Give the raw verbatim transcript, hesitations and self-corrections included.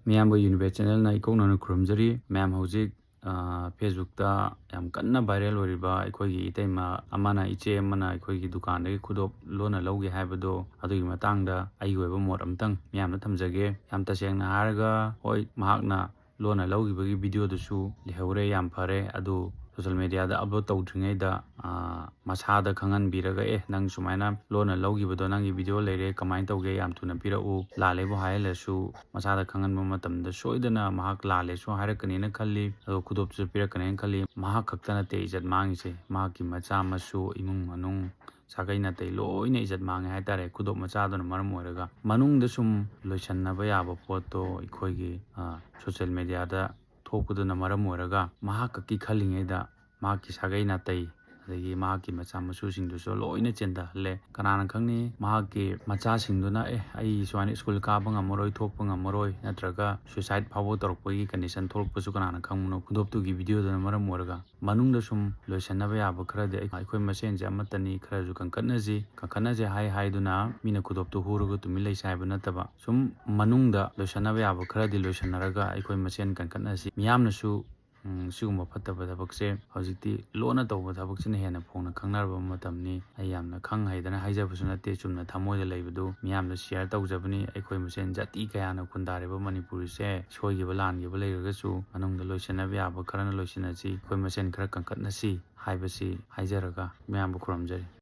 ꯃꯤꯌꯥꯝꯕ ꯌꯨꯅꯤꯕꯦꯠ ꯆꯦꯅꯦꯜꯅ ꯏꯀꯣꯛꯅꯅ ꯈꯨꯔꯨꯝꯖꯔꯤ꯫ ꯃꯌꯥꯝ ꯍꯧꯖꯤꯛ, ꯑ, Facebook-ꯇ ꯌꯥꯝ ꯀꯟꯅ viral ꯑꯣꯏꯔꯤꯕ ꯑꯩꯈꯣꯏꯒꯤ ꯏꯇꯩꯃ ꯑꯃꯅ, ꯏꯆꯦ ꯑꯃꯅ ꯑꯩꯈꯣꯏꯒꯤ ꯗꯨꯀꯥꯟꯗꯒꯤ ꯈꯨꯗꯣꯞ ꯂꯣꯟꯅ ꯂꯧꯒꯦ ꯍꯥꯏꯕꯗꯣ, ꯑꯗꯨꯒꯤ ꯃꯇꯥꯡꯗ ꯑꯩꯒꯤ ꯑꯣꯏꯕ ꯃꯣꯠ ꯑꯃꯇꯪ ꯃꯤꯌꯥꯝꯗ ꯊꯝꯖꯒꯦ꯫ ꯌꯥꯝ ꯇꯁꯦꯡꯅ ꯍꯥꯏꯔꯒ, ꯍꯣꯏ, ꯃꯍꯥꯛꯅ ꯂꯣꯟꯅ ꯂꯧꯈꯤꯕꯒꯤ video-ꯗꯨꯁꯨ ꯂꯩꯍꯧꯔꯦ, ꯌꯥꯝ ꯐꯔꯦ꯫ ꯑꯗꯨ social media-ꯗ upload ꯇꯧꯗ꯭ꯔꯤꯉꯩꯗ, ꯑ, ꯃꯁꯥꯗ ꯈꯪꯍꯟꯕꯤꯔꯒ, "ꯑꯦ, ꯅꯪ ꯁꯨꯃꯥꯏꯅ ꯂꯣꯟꯅ ꯂꯧꯈꯤꯕꯗꯣ ꯅꯪꯒꯤ video ꯂꯩꯔꯦ, ꯀꯃꯥꯏꯅ ꯇꯧꯒꯦ? ꯌꯥꯝ ꯊꯨꯅ ꯄꯤꯔꯛꯎ, ꯂꯥꯜꯂꯦꯕꯨ ꯍꯥꯏꯍꯜꯂꯁꯨ", ꯃꯁꯥꯗ ꯈꯪꯍꯟꯕ ꯃꯇꯝꯗ ꯁꯣꯏꯗꯅ ꯃꯍꯥꯛ ꯂꯥꯜꯂꯦꯁꯨ ꯍꯥꯏꯔꯛꯀꯅꯦꯅ ꯈꯜꯂꯤ, ꯑꯗꯨꯒ ꯈꯨꯗꯣꯞꯇꯨꯁꯨ ꯄꯤꯔꯛꯀꯅꯦꯅ ꯈꯜꯂꯤ꯫ ꯃꯍꯥꯛ ꯈꯛꯇ ꯅꯠꯇꯦ ꯏꯖꯠ ꯃꯥꯡꯉꯤꯁꯦ, ꯃꯍꯥꯛꯀꯤ ꯃꯆꯥ ꯃꯁꯨ, ꯏꯃꯨꯡ ꯃꯅꯨꯡ, ꯁꯥꯒꯩ ꯅꯥꯇꯩ ꯂꯣꯏꯅ ꯏꯖꯠ ꯃꯥꯡꯉꯦ ꯍꯥꯏꯇꯥꯔꯦ, ꯈꯨꯗꯣꯞ ꯃꯆꯥꯗꯨꯅ ꯃꯔꯝ ꯑꯣꯏꯔꯒ꯫ ꯃꯅꯨꯡꯗ ꯁꯨꯝ ꯂꯣꯏꯁꯟꯅꯕ ꯌꯥꯕ ꯄꯣꯠꯇꯣ ꯑꯩꯈꯣꯏꯒꯤ, ꯑ, social media-ꯗ ꯊꯣꯛꯄꯗꯨꯅ ꯃꯔꯝ ꯑꯣꯏꯔꯒ ꯃꯍꯥꯛ ꯈꯛꯀꯤ ꯈꯜꯂꯤꯉꯩꯗ ꯃꯍꯥꯛꯀꯤ ꯁꯥꯒꯩ ꯅꯥꯇꯩ, ꯑꯗꯒꯤ ꯃꯍꯥꯛꯀꯤ ꯃꯆꯥ ꯃꯁꯨꯁꯤꯡꯗꯨꯁꯨ ꯂꯣꯏꯅ ꯆꯦꯟꯊꯍꯜꯂꯦ꯫ ꯀꯅꯥꯅ ꯈꯪꯅꯤ, ꯃꯍꯥꯛꯀꯤ ꯃꯆꯥꯁꯤꯡꯗꯨꯅ, "ꯑꯦ, ꯑꯩ ꯁꯨꯃꯥꯏꯅ school ꯀꯥꯕ ꯉꯝꯃꯔꯣꯏ, ꯊꯣꯛꯄ ꯉꯝꯃꯔꯣꯏ", ꯅꯠꯇ꯭ꯔꯒ suicide ꯐꯥꯎꯕ ꯇꯧꯔꯛꯄꯒꯤ condition ꯊꯣꯛꯂꯛꯄꯁꯨ ꯀꯅꯥꯅ ꯈꯪꯕꯅꯣ, ꯈꯨꯗꯣꯞꯇꯨꯒꯤ video-ꯗꯨꯅ ꯃꯔꯝ ꯑꯣꯏꯔꯒ꯫ ꯃꯅꯨꯡꯗ ꯁꯨꯝ ꯂꯣꯏꯁꯟꯅꯕ ꯌꯥꯕ ꯈꯔꯗꯤ ꯑꯩ-, ꯑꯩꯈꯣꯏ ꯃꯁꯦꯟꯁꯦ ꯑꯃꯠꯇꯅꯤ, ꯈꯔꯁꯨ ꯀꯟꯈꯠꯅꯁꯤ꯫ ꯀꯟꯈꯠꯅꯁꯦ ꯍꯥꯏ ꯍꯥꯏꯗꯨꯅ ꯃꯤꯅ ꯈꯨꯗꯣꯞꯇꯨ ꯍꯨꯔꯒ ꯇꯨꯃꯤꯟ ꯂꯩꯁꯦ ꯍꯥꯏꯕ ꯅꯠꯇꯕ, ꯁꯨꯝ ꯃꯅꯨꯡꯗ ꯂꯣꯏꯁꯟꯅꯕ ꯌꯥꯕ ꯈꯔꯗꯤ ꯂꯣꯏꯁꯟꯅꯔꯒ ꯑꯩꯈꯣꯏ ꯃꯁꯦꯟ ꯀꯟꯈꯠꯅꯁꯤ꯫ ꯃꯤꯌꯥꯝꯅꯁꯨ ꯎꯝ, ꯁꯤꯒꯨꯝꯕ ꯐꯠꯇꯕ ꯊꯕꯛꯁꯦ ꯍꯧꯖꯤꯛꯇꯤ ꯂꯣꯟꯅ ꯇꯧꯕ ꯊꯕꯛꯁꯤꯅ ꯍꯦꯟꯅ ꯐꯣꯡꯅ ꯈꯪꯅꯔꯕ ꯃꯇꯝꯅꯤ꯫ ꯑꯩ ꯌꯥꯝꯅ ꯈꯪ ꯍꯩꯗꯅ ꯍꯥꯏꯖꯕꯁꯨ ꯅꯠꯇꯦ, ꯆꯨꯝꯅ ꯊꯃꯣꯏꯗ ꯂꯩꯕꯗꯨ ꯃꯤꯌꯥꯝꯗ share ꯇꯧꯖꯕꯅꯤ꯫ ꯑꯩꯈꯣꯏ ꯃꯁꯦꯟ ꯖꯥꯇꯤ ꯀꯌꯥꯅ ꯈꯨꯟꯗꯥꯔꯤꯕ ꯃꯅꯤꯄꯨꯔꯁꯦ ꯁꯣꯏꯈꯤꯕ ꯂꯥꯟꯈꯤꯕ ꯂꯩꯔꯒꯁꯨ ꯃꯅꯨꯡꯗ ꯂꯣꯏꯁꯤꯟꯅꯕ ꯌꯥꯕ ꯈꯔꯅ ꯂꯣꯏꯁꯤꯟꯅꯁꯤ, ꯑꯩꯈꯣꯏ ꯃꯁꯦꯟ ꯈꯔ ꯀꯟꯈꯠꯅꯁꯤ ꯍꯥꯏꯕꯁꯤ ꯍꯥꯏꯖꯔꯒ ꯃꯤꯌꯥꯝꯕꯨ ꯈꯨꯔꯨꯝꯖꯔꯤ꯫